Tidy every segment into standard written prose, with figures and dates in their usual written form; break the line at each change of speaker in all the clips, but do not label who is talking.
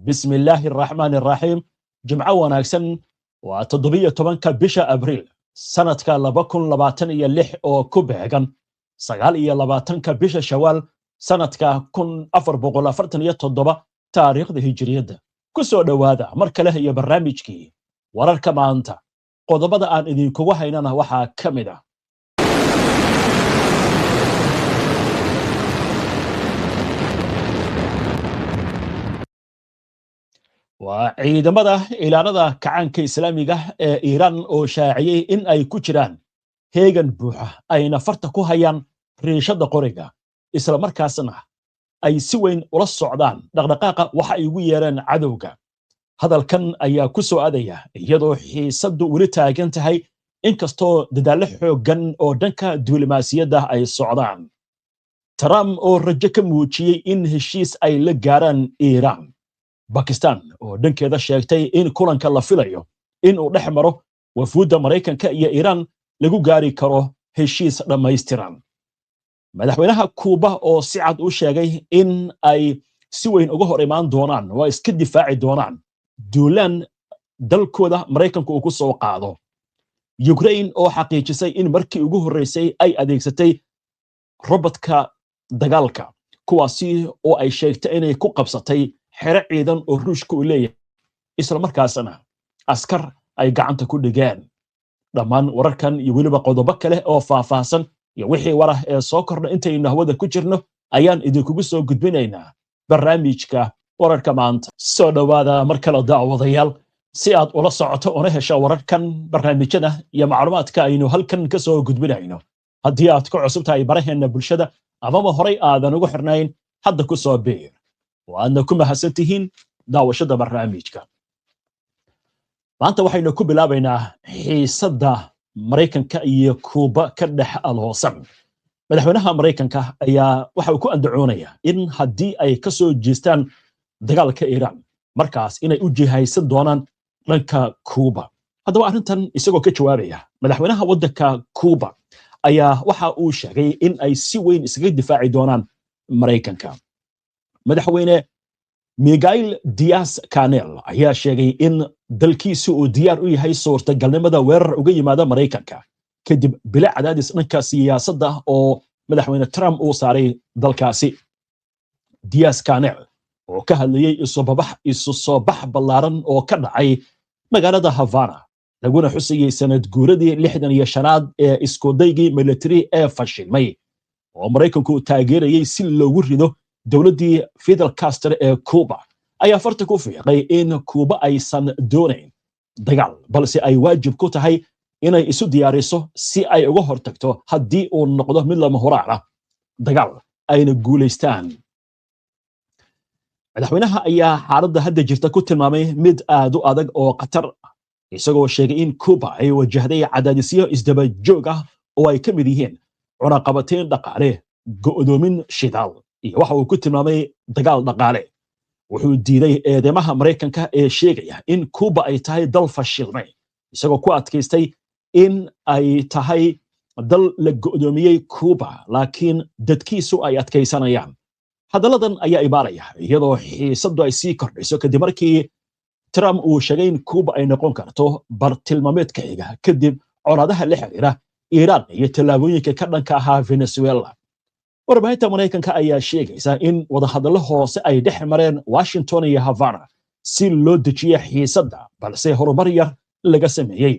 Bismillaahi araxmaani araxiim. Jimco wanaagsan. Waa 17-ka bisha Abriil sanadka 2026, oo ku beegan 29-ka bisha Shawaal sanadka 1447 taariikhda Hijiriyadda. Ku soo dhowaada mar kale iyo barnaamijkii Wararka Maanta. Qodobada aan idinkugu haynana waxaa ka mid ah: waa ciidamada ilaalada kacaanka Islaamiga ee Iiraan oo shaaciyey in ay ku jiraan heegan buuxa, ayna farta ku hayaan riishadda qoriga, isla markaasna ay si weyn ula socdaan dhaqdhaqaaqa waxa ay ugu yeereen cadowga. Hadalkan ayaa ku soo adaya iyadoo xiisaddu weli taagan tahay, inkastoo dadaallo xooggan oo dhanka duulimaasiyadda ay socdaan. Trump oo rajo ka muujiyey in heshiis ay la gaaraan Iiraan. Bakistan oo dhankeeda sheegtay in kulanka la filayo in uu dhex maro wafuudda Maraykanka iyo Iiraan lagu gaari karo heshiis dhammaystiran. Madaxweynaha Kuuba oo si cad u sheegay in ay si weyn uga hor imaan doonaan oo ay iska difaaci doonaan duulaan dalkooda Maraykanku uu ku soo qaado. Ukrain oo xaqiijisay in markii ugu horreysay ay adeegsatay robodka dagaalka, kuwaasi oo ay sheegtay inay ku qabsatay xero ciidan oo Ruushka uu leeyahay, isla markaasna askar ay gacanta ku dhigeen. Dhammaan wararkan iyo weliba qodobo kale oo faahfaahsan iyo wixii warah ee soo kordha intaynu hawada ku jirno ayaan idinkugu soo gudbinaynaa barnaamijka Wararka Maanta. Soo dhowaada mar kale, daawadayaal. Si aad ula socoto una hesho wararkan, barnaamijyada iyo macluumaadka aynu halkan ka soo gudbinayno, haddii aad ku cusub tahay baraheenna bulshada amaba horay aadan ugu xirnayn, hadda ku soo biir. Waadna ku mahadsan tihiin daawashada barnaamijka. Maanta waxaynu ku bilaabaynaa xiisadda Maraykanka iyo Kuuba ka dhex aloosan. Madaxweynaha Maraykanka ayaa waxa uu ku andacoonaya in haddii ay ka soo jeestaan dagaalka Iiraan, markaas inay u jihaysan doonaan dhanka Kuuba. Haddaba arrintan isagoo ka jawaabaya, madaxweynaha waddanka Kuuba ayaa waxa uu sheegay in ay si weyn iskaga difaaci doonaan Maraykanka. Madaxweyne Miguel Dias Canel ayaa sheegay in dalkiisu uu diyaar u yahay suurtagalnimada weerar uga yimaada Maraykanka, kadib bilo cadaadis dhanka siyaasadda oo madaxweyne Trump uu saaray dalkaasi. Dias Canel oo ka hadlayey isu soo bax ballaaran oo ka dhacay magaalada Havana, laguna xusayey sanad guuradii 65aad ee iskudaygii military ee fashilmay oo Maraykanku taageerayey si loogu rido dowladdii Fidel Castro ee Cuba, ayaa farta ku fiiqay in Kuuba aysan doonayn dagaal, balse ay waajib ku tahay inay isu diyaariso si ay uga hortagto haddii uu noqdo mid lama huraan ah dagaal, ayna guulaystaan. Madaxweynaha ayaa xaaladda hadda jirta ku tilmaamay mid aad u adag oo khatar ah, isagoo sheegay in Cuba ay wajahday cadaadisyo isdaba joog ah oo ay ka mid yihiin cunaqabateyn dhaqaale, go'doomin shidaal iyo waxa uu ku tilmaamay dagaal dhaqaale. Wuxuu diiday eedeymaha Maraykanka ee sheegaya in Kuuba ay tahay dal fashilmay, isagoo ku adkaystay in ay tahay dal la go'doomiyey Kuuba, laakiin dadkiisu ay adkaysanayaan. Hadalladan ayaa imaanaya iyadoo xiisaddu ay sii kordhayso kadib markii Trump uu sheegay in Kuuba ay noqon karto bartilmaameedka xiga kadib colaadaha la xiriira Iiraan iyo tallaabooyinka ka dhanka ahaa Venezuela. Warbaahinta Maraykanka ayaa sheegaysa in wadahadallo hoose ay dhex mareen Washington iyo Havana si loo dejiyo xiisadda, balse horumar yar laga sameeyey.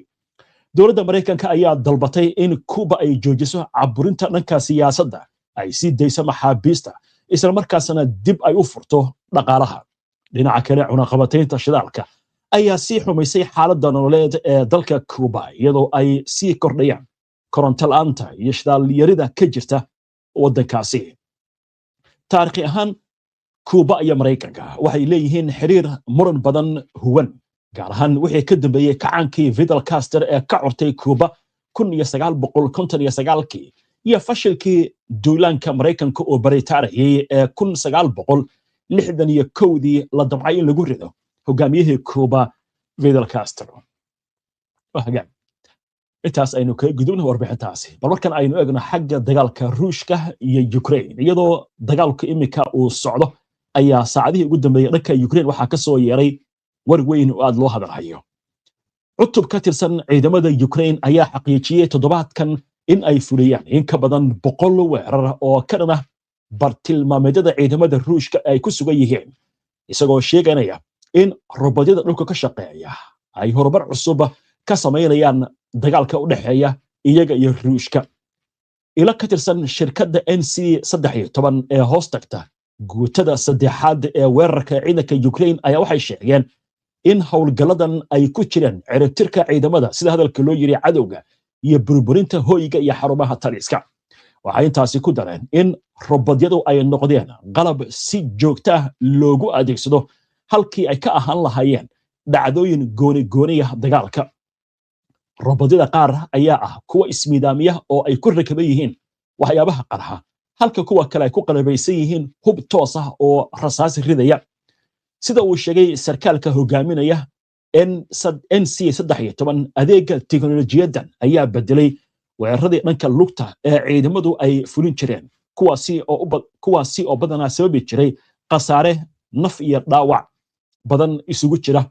Dowladda Maraykanka ayaa dalbatay in Kuuba ay joojiso caburinta dhanka siyaasadda, ay sii dayso maxaabiista, isla markaasna dib ay u furto dhaqaalaha. Dhinaca kale, cunaqabataynta shidaalka ayaa sii xumaysay xaaladda nololeed ee dalka Kuuba, iyadoo ay sii kordhayaan koronto la'aanta iyo shidaalyarida ka jirta waddankaasi. Taarikhi ahaan, Kuuba iyo Maraykanka waxay leeyihiin xiriir muran badan huwan, gaar ahaan wixii ka dambeeyey kacaankii Fidel Castro ee ka curtay Kuuba 1959-kii iyo fashilkii duulaanka Maraykanka oo baritaarayay ee 1961-dii la damcay in lagu rido hogaamiyihii Kuuba Fidel Castro. Intaas aynu kaga gudubna warbixintaasi. Bal markan aynu eegno xagga dagaalka Ruushka iyo Ukraine, iyadoo dagaalku iminka uu socdo. Ayaa saacadihii ugu dambeeyey dhanka Ukraine waxaa ka soo yeeray war weyn oo aad loo hadalhayo. Cutub ka tirsan ciidamada Ukraine ayaa xaqiijiyey toddobaadkan in ay fuliyaan in ka badan 100 weerar oo ka dhan ah bartilmaameedyada ciidamada Ruushka ay ku sugan yihiin, isagoo sheeganaya in robotyada dhulka ka shaqeeya ay horumar cusub ka samaynayaan dagaalka u dhexeeya iyaga iyo Ruushka. Ilo ka tirsan shirkadda NC 13 ee hoos tagta guutada saddexaad ee weerarka ciidanka Ukraine ayaa waxay sheegeen in howlgalladan ay ku jireen ciribtirka ciidamada, sida hadalka loo yiri, cadowga iyo burburinta hoyga iyo xarumaha taliska. Waxay intaasi ku dareen in robotyadu ay noqdeen qalab si joogta ah loogu adeegsado halkii ay ka ahaan lahaayeen dhacdooyin gooni gooniya dagaalka. Robotyada qaar ayaa ah kuwa ismiidaamiya oo ay ku rakaban yihiin waxyaabaha qarxa, halka kuwa kale ay ku qalabaysan yihiin hub toos ah oo rasaas ridaya, sida uu sheegay sarkaalka hogaaminaya NC 13. Adeegga teknolojiyadan ayaa bedelay weeraradii dhanka lugta ee ciidamadu ay fulin jireen, kuwaasi oo badanaa sababi jiray khasaare naf iyo dhaawac badan isugu jira.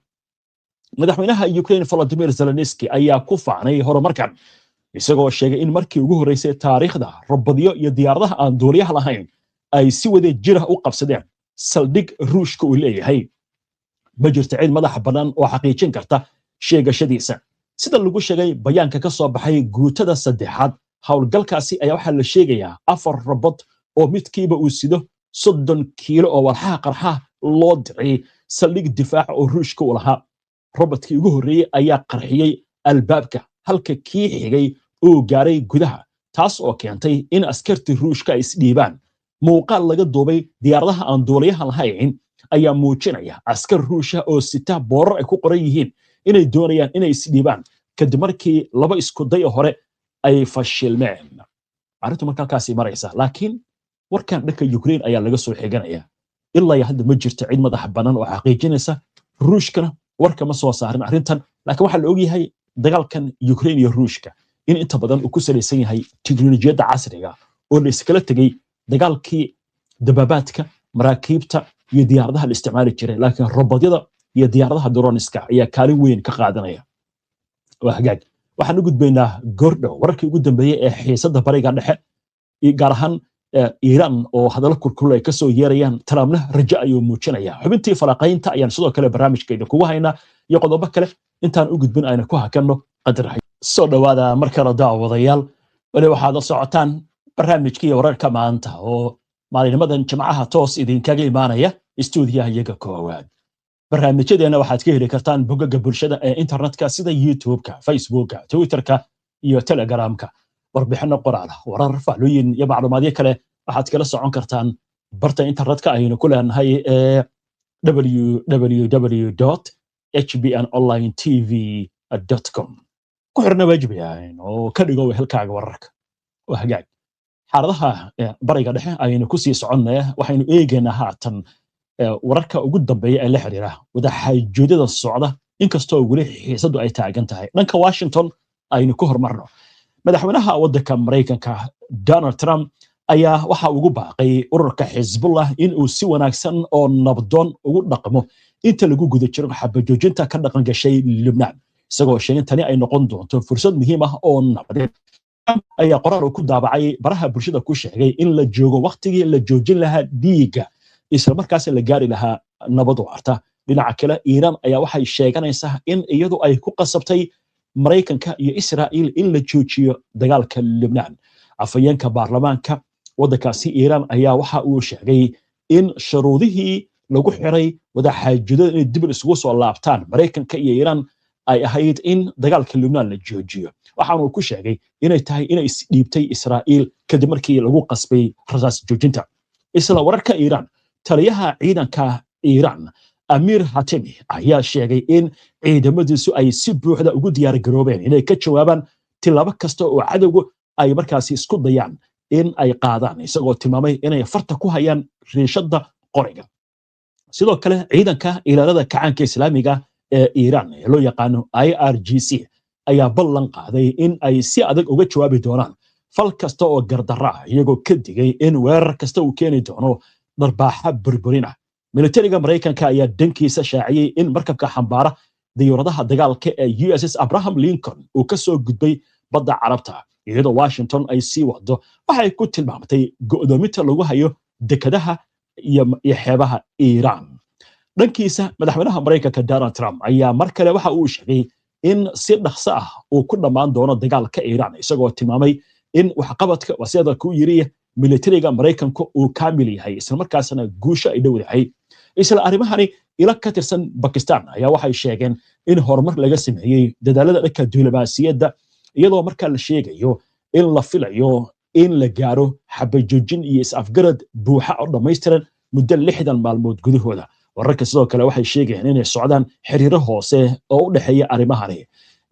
Madaxweynaha Ukraine Volodymyr Zelensky ayaa ku faanay horumarkan, isagoo sheegay in markii ugu horreysay taariikhda robotyo iyo diyaaradaha aan duuliyaha lahayn ay si wada jira u qabsadeen saldhig Ruushka uu leeyahay. Ma jirto cid madaxa bannaan oo xaqiijin karta sheegashadiisa, sida lagu sheegay bayaanka ka soo baxay guutada saddexaad. Howlgalkaasi ayaa waxaa la sheegayaa afar robot oo midkiiba uu sido 30 kiilo oo walxaha qarxaha loo diray saldhig difaaca oo Ruushka u lahaa. Robotkii ugu horreeyey ayaa qarxiyey albaabka, halka kii xigay uu gaaray gudaha, taas oo keentay in askartii Ruushka ay isdhiibaan. Muuqaal laga duubay diyaaradaha aan duuliyaha lahayn ayaa muujinaya askar Ruusha oo sita boorar ay ku qoran yihiin inay doonayaan inay isdhiibaan kadib markii laba iskuday hore ay fashilmeen. Arrintu marka halkaasi maraysa, laakiin warkan dhanka Ukraine ayaa laga soo xiganaya. Ilaa iyo hadda ma jirto cid madaxa bannaan oo xaqiijinaysa, Ruushkana warka ma soo saarin arrintan, laakiin waxaa la ogyahay dagaalkan Ukraine iyo Ruushka in inta badan uu ku salaysan yahay teknolojiyadda casriga oo la iskala tegey dagaalkii dabaabaadka, maraakiibta iyo diyaaradaha la isticmaali jiray, laakiin robotyada iyo diyaaradaha droniska ayaa kaalin weyn ka qaadanaya. Waa hagaag, waxaan u gudbaynaa goordhow wararkii ugu dambeeyey ee xiisadda Bariga Dhexe, gaar ahaan Iiraan oo hadallo kulkulul ay kasoo yeerayaan. Trumpna rajo ayuu muujinaya. Xubintii falaqaynta ayaan sidoo kale barnaamijka idinkugu haynaa iyo qodobo kale. Intaan u gudbin, ayna ku hakanno qadar. Soo dhowaada mar kale, daawadayaal. Weli waxaad la socotaan barnaamijkii Wararka Maanta oo maalinimadan Jimcaha toos idinkaga imaanaya istuudiyaha iyaga koowaad. Barnaamijyadeenna waxaad ka heli kartaan bogagga bulshada ee internetka sida YouTube-ka, Facebooka, Twitterka iyo Telegramka. Warbixino qoraal, warar, fahlooyin iyo macluumaadyo kale waxaad kala socon kartaan barta internetka aynu ku leenahay ee www hbn online tv com. Ku xirna waajibayaan oo ka dhigo wehelkaaga wararka. Waa hagaag, xaaladaha Bariga Dhexe ayaynu kusii soconnaya. Waxaynu eegaynaa haatan wararka ugu dambeeya ee la xiriira wadaxaajoodada socda, inkastoo weli xiisaddu ay taagan tahay. Dhanka Washington aynu ku horumarno. Madaxweynaha waddanka Maraykanka Donald Trump ayaa waxa ugu baaqay ururka Xisbullah in uu si wanaagsan oo nabdoon ugu dhaqmo inta lagu guda jiro xabajoojinta ka dhaqan gashay Lubnaan, isagoo sheegin tani ay noqon doonto fursad muhiim ah oo nabadeed. Ayaa qoraal uu ku daabacay baraha bulshada ku sheegay in la joogo wakhtigii la joojin lahaa dhiigga, islamarkaas la gaari lahaa nabad waarta. Dhinaca kale, Iiraan ayaa waxay sheeganaysaa in iyadu ay ku qasabtay Maraykanka iyo Israa'iil in la joojiyo dagaalka Lubnaan. Afhayeenka baarlamaanka waddankaasi Iiraan ayaa waxa uu sheegay in shuruudihii lagu xiray wadaxaajoodada inay dib isugu soo laabtaan Maraykanka iyo Iiraan ay ahayd in dagaalka Lubnaan la joojiyo. Waxaanu ku sheegay inay tahay inay isdhiibtay Israa'iil kadib markii lagu qasbay rasaas joojinta. Isla wararka Iiraan, taliyaha ciidanka Iiraan Amiir Hatimi ayaa sheegay in ciidamadiisu ay si buuxda ugu diyaar garoobeen inay ka jawaabaan tilaabo kasta oo cadowgu ay markaasi isku dayaan in ay qaadaan, isagoo tilmaamay inay farta ku hayaan riishadda qoriga. Sidoo kale, ciidanka Ilaalada Kacaanka Islaamiga ee Iiraan ee loo yaqaano IRGC ayaa ballan qaaday in ay si adag uga jawaabi doonaan fal kasta oo gardarra ah, iyagoo ka digay in weerar kasta uu keeni doono dharbaaxa burburin ah. Militariga Maraykanka ayaa dhankiisa shaaciyey in markabka xambaara diyuuradaha dagaalka ee USS Abraham Lincoln uu ka soo gudbay badda Carabta, iyadoo Washington ay sii wado waxay ku tilmaamtay go'doominta lagu hayo dekadaha iyo xeebaha Iiraan. Dhankiisa, madaxweynaha Maraykanka Donald Trump ayaa mar kale waxa uu sheegay in si dhaqso ah uu ku dhammaan doono dagaalka Iiraan, isagoo tilmaamay in waxqabadka wasiyada ku yiri militariga Maraykanku uu kaamil yahay, islamarkaasna guusha ay dhowdahay. Isla arrimahani, ilo ka tirsan Bakistan ayaa waxay sheegeen in horumar laga sameeyey dadaalada dhanka diblomaasiyadda, iyadoo markaa la sheegayo in la filayo in la gaaro xabajoojin iyo is-afgarad buuxa oo dhammaystiran muddo 60 maalmood gudahooda. Wararka sidoo kale waxay sheegayaan inay socdaan xiriiro hoose oo u dhexeeya arrimahani.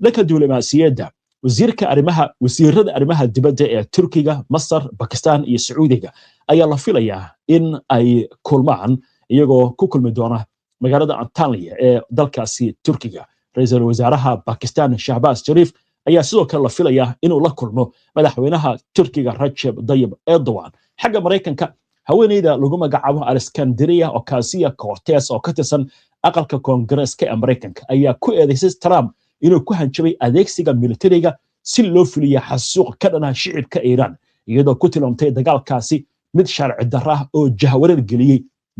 Dhanka diblomaasiyadda, wasiirka arrimaha wasiirada arrimaha dibadda ee Turkiga, Masar, Bakistan iyo Sacuudiga ayaa la filayaa in ay kulmaan, iyagoo ku kulmi doona magaalada Antalya ee dalkaasi Turkiga. Ra-iisul wasaaraha Bakistan Shahbaz Sharif ayaa sidoo kale la filayaa inuu la kulmo madaxweynaha Turkiga Rajeb Dayib Erdogan. Xagga Maraykanka, haweeneyda lagu magacaabo Alexandria Ocasio Cortez oo ka tirsan aqalka koongareeska ee Maraykanka ayaa ku eedeysay Trump inuu ku hanjabay adeegsiga militariga si loo fuliyo xasuuq ka dhanaha shicibka Iiraan, iyadoo ku tilmaamtay dagaalkaasi mid sharci darro ah oo jahwareer geliyey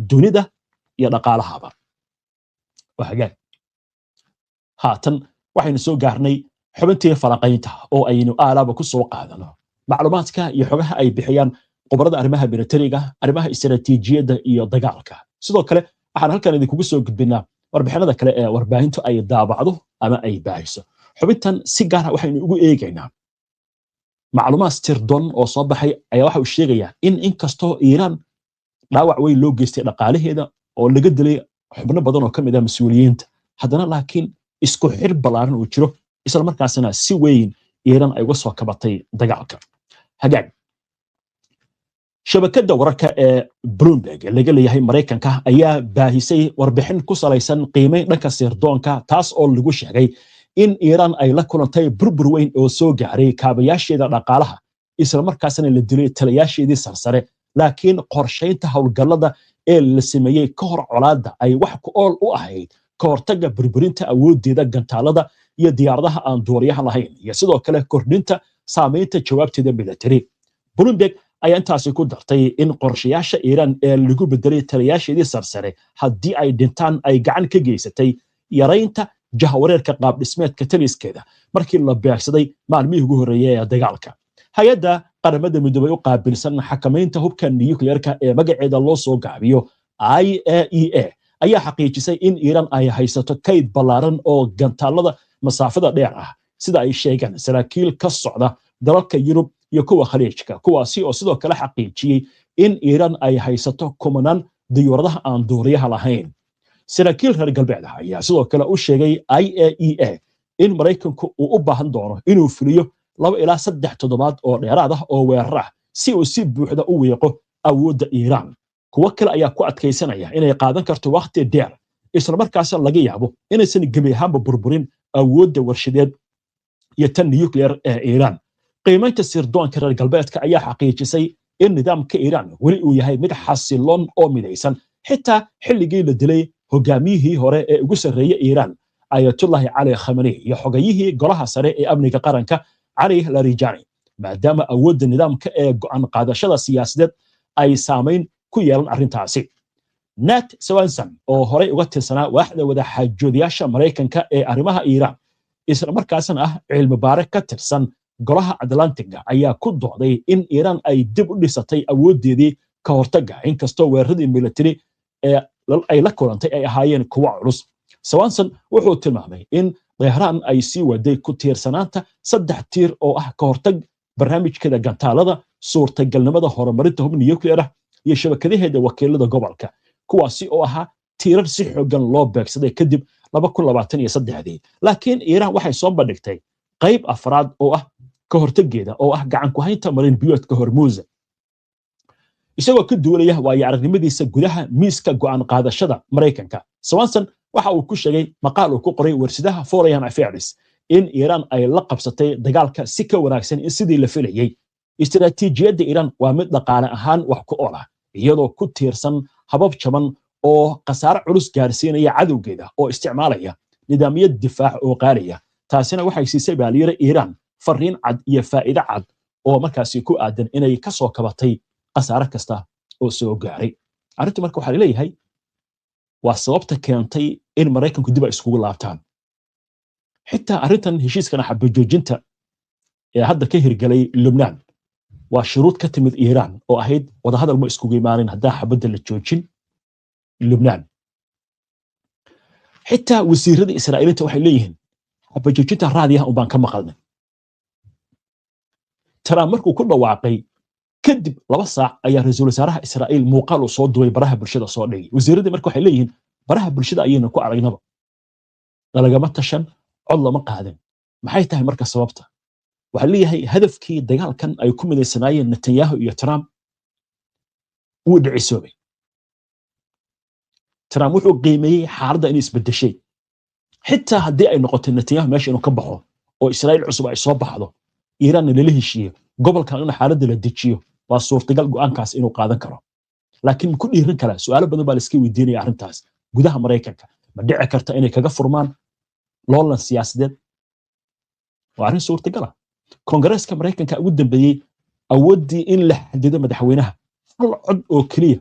dunida iyo dhaqaalahaba. Hagaag, haatan waxaynu soo gaarnay xubintii falaqaynta oo aynu aalaaba ku soo qaadano macluumaadka iyo xogaha ay bixiyaan khubarada arrimaha militariga, arrimaha istaraatiijiyadda iyo dagaalka. Sidoo kale waxaan halkan idinkugu soo gudbinaa warbixinada kale ee warbaahintu ay daabacdo ama ay baahiso. Xubintan si gaara waxaynu ugu eegaynaa macluumaad sirdoon oo soo baxay ayaa waxa uu sheegayaa in inkastoo Iiraan dhaawac weyn loo geystay dhaqaalaheeda oo laga dilay xubno badan oo ka mid ah mas-uuliyiinta, haddana laakiin isku xir ballaaran uu jiro, isla markaasna si weyn Iiraan ay uga soo kabatay dagaalka. Hagaag, shabakadda wararka ee Bloomberg laga leeyahay Maraykanka ayaa baahisay warbixin ku salaysan qiimeyn dhanka sirdoonka, taas oo lagu sheegay in Iiraan ay la kulantay burbur weyn oo soo gaaray kaabayaasheeda dhaqaalaha, isla markaasna la dilay talayaasheedii sarsare, laakiin qorshaynta howlgallada ee la sameeyey ka hor colaadda ay wax ku ool u ahayd ka hortagga burburinta awooddeeda gantaalada iyo diyaaradaha aan duuliyaha lahayn, iyo sidoo kale kordhinta saamaynta jawaabteeda military. Bloomberg ayaa intaasi ku dartay in qorshayaasha Iiraan ee lagu bedelay talayaasheedii sarsare haddii ay dhintaan ay gacan ka geysatay yaraynta jahwareerka qaabdhismeedka taliskeeda markii la beegsaday maalmihii ugu horreeyay ee dagaalka. Hay-adda Qaramada Midoobay u qaabilsan xakamaynta hubka nukliyeerka ee magaceeda loo soo gaabiyo IAEA ayaa xaqiijisay in Iiraan ay haysato kayd ballaaran oo gantaalada masaafada dheer ah, sida ay sheegeen saraakiil ka socda dalalka Yurub iyo kuwa Khaliijka, kuwaasi oo sidoo kale xaqiijiyey in Iiraan ay haysato kumanaan diyuuradaha aan duuriyaha lahayn. Saraakiil reer galbeed ah ayaa sidoo kale u sheegay IAEA in Maraykanku uu u baahan doono inuu fuliyo 2 ilaa 3 toddobaad oo dheeraad ah oo weerar ah si uu si buuxda u wiiqo awoodda Iiraan. Kuwo kale ayaa ku adkaysanaya inay qaadan karto wakhti dheer, islamarkaasna laga yaabo inaysan gebi ahaanba burburin awoodda warshadeed iyo tan nuclear ee Iiraan. Qiimaynta sirdoonka reer galbeedka ayaa xaqiijisay in nidaamka Iiraan weli uu yahay mid xasiloon oo midaysan, xitaa xilligii la dilay hogaamiyihii hore ee ugu sarreeyey Iiraan, Ayatullahi Cali Khamani, iyo xogayihii golaha sare ee amniga qaranka, Cali Larijani, maadaama awoodda nidaamka ee go'aan qaadashada siyaasadeed ay saamayn ku yeelan arrintaasi. Nat Swanson oo horey uga tirsanaa waaxda wadaxaajoodiyaasha Maraykanka ee arrimaha Iiraan, isla markaasna ah cilmi baare ka tirsan golaha Atlantiga, ayaa ku dooday in Iiraan ay dib u dhisatay awooddeedii ka hortagga, inkastoo weeraradii military ee ay la kulantay ay ahaayeen kuwo culus. Swanson wuxuu tilmaamay in Tehraan ay sii waday ku tiirsanaanta saddex tiir oo ah ka hortag barnaamijkeeda gantaalada, suurtagalnimada horumarinta hub nuclear ah iyo shabakadaheeda wakiilada gobolka, kuwaasi oo ahaa tiirar si xooggan loo beegsaday kadib 2023-dii. Laakiin Iiraan waxay soo bandhigtay qayb afraad oo ah ka hortaggeeda, oo ah gacan ku haynta marin biyoodka Hormuuz. Isagoo ka duulaya waayo aragnimadiisa gudaha miiska go'aan qaadashada Maraykanka, Swanson waxa uu ku sheegay maqaal uu ku qoray warsidaha Foreign Affairs in Iiraan ay la qabsatay dagaalka si ka wanaagsan in sidii la filayey. Istiraatiijiyadda Iiraan waa mid dhaqaale ahaan wax ku ool ah, iyadoo ku tiirsan habab jaban oo khasaare culus gaarsiinaya cadowgeeda oo isticmaalaya nidaamyo difaac oo qaaliya. Taasina waxay siisay baa layiri Iiraan fariin cad iyo faa'iido cad oo markaasi ku aadan inay ka soo kabatay khasaare kasta oo soo gaaray. Arrintu marka waxaa leeyahay waa sababta keentay in Maraykanku dib ay iskugu laabtaan. Xitaa arrintan heshiiskan xabajoojinta ee hadda ka hirgalay Lubnaan waa shuruud ka timid Iiraan oo ahayd wadahadal ma iskugu imaanin haddaa xabadda la joojin Lubnaan. Xitaa wasiirada Israa'iiliinta waxay leeyihiin xabajoojinta raadiyaha un baan ka maqalnay. Trump markuu ku dhawaaqay kadib 2 saac ayaa ra'iisul wasaaraha Israa'iil muuqaal uu soo duubay baraha bulshada soo dhigay. Wasiiradii marka waxay leeyihiin baraha bulshada ayayna ku aragnaba, lagama tashan, cod lama qaadin. Maxay tahay marka sababta? Waxaa leeyahay hadafkii dagaalkan ay ku midaysanaayeen Netanyahu iyo Trump wuu dhicisoobay. Trump wuxuu qiimeeyey xaaladda inay isbedeshay, xitaa haddii ay noqoto Netanyahu meesha inuu ka baxo oo Israa'iil cusub ay soo baxdo, Iiraanna lala heshiiyo, gobolkan in xaaladda la dejiyo, waa suurtagal go'aankaas inuu qaadan karo. Laakiin ku dhiiran kara? Su'aalo badan baa la iska weydiinaya arrintaas gudaha Maraykanka. Ma dhici karta inay kaga furmaan loolan siyaasadeed? Waa arrin suurtagala. Koongareeska Maraykanka ugu dambeeyey awooddii in la xadido madaxweynaha hal cod oo keliya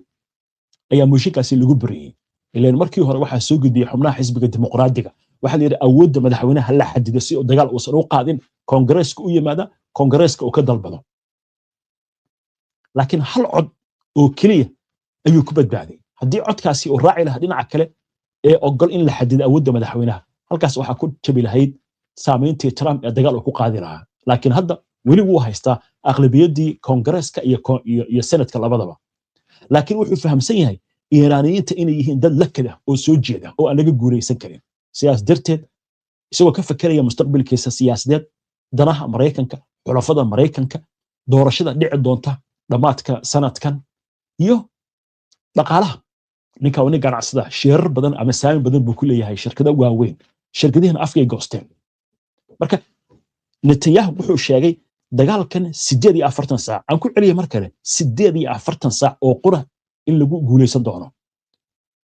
ayaa mooshinkaasi lagu buriyey. Ilaan markii hore waxaa soo gudbiyey xubnaha xisbiga Dimuqraadiga, waxaa la yidhi awoodda madaxweynaha la xadido si dagaal uusan u qaadin, koongareeska u yimaada, koongareeska uu ka dalbado. Laakiin hal cod oo keliya ayuu ku badbaaday. Haddii codkaasi uu raaci lahaa dhinaca kale ee ogol in la xadido awoodda madaxweynaha, halkaas waxaa ku jabi lahayd saamayntii Trump ee dagaal uu ku qaadi lahaa. Laakiin hadda weli wuu haystaa aqlabiyaddii koongareeska iyo senatka labadaba. Laakiin wuxuu fahamsan yahay Iiraaniyiinta inay yihiin dad lakada oo soo jeeda oo aan laga guulaysan karin. Sidaas darteed isagoo ka fekeraya mustaqbalkiisa siyaasadeed, danaha Maraykanka, xulafada Maraykanka, doorashada dhici doonta dhammaadka sanadkan iyo dhaqaalaha, ninka waa nin ganacsada, sheerar badan ama saamin badan buu ku leeyahay shirkado waaweyn, shirkadihina afkay goosteen. Marka Netanyahu wuxuu sheegay dagaalkan 48 saac, aan ku celiya mar kale, 48 saac oo qura in lagu guulaysan doono.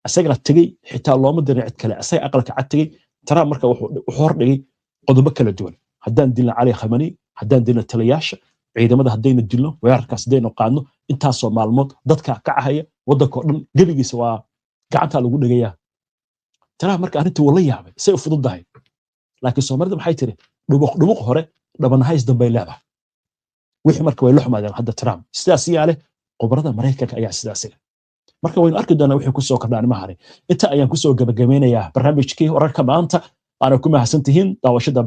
Isagana tegey, xitaa looma dirin cid kale, isaga Aqalka Cad tegey. Trump marka wuxuu hordhigay qodobo kala duwan: haddaan dilna Cali Khamani, haddaan dilna taliyaasha ciidamada, haddayna dilno, weerarkaas haddaynu qaadno, intaasoo maalmood dadka kacahaya, waddankoo dhan gebigiisa waa gacantaa lagu dhigayaa. Trump marka arrintii wuu la yaabay say u fududahay. Laakiin Soomaalida maxay tiri? Dhubuq dhubuq hore dhabanahays dambay leedahay. Wixii marka way la xumaadeen hadda Trump. Sidaas yaa leh? Khubarada Maraykanka ayaa sidaas leh. Marka waynu arki doonaa wixii kusoo kordha arrimahani. Inta ayaan kusoo gabagabeynayaa barnaamijkii wararka maanta, waana ku mahadsan tihiin daawashada.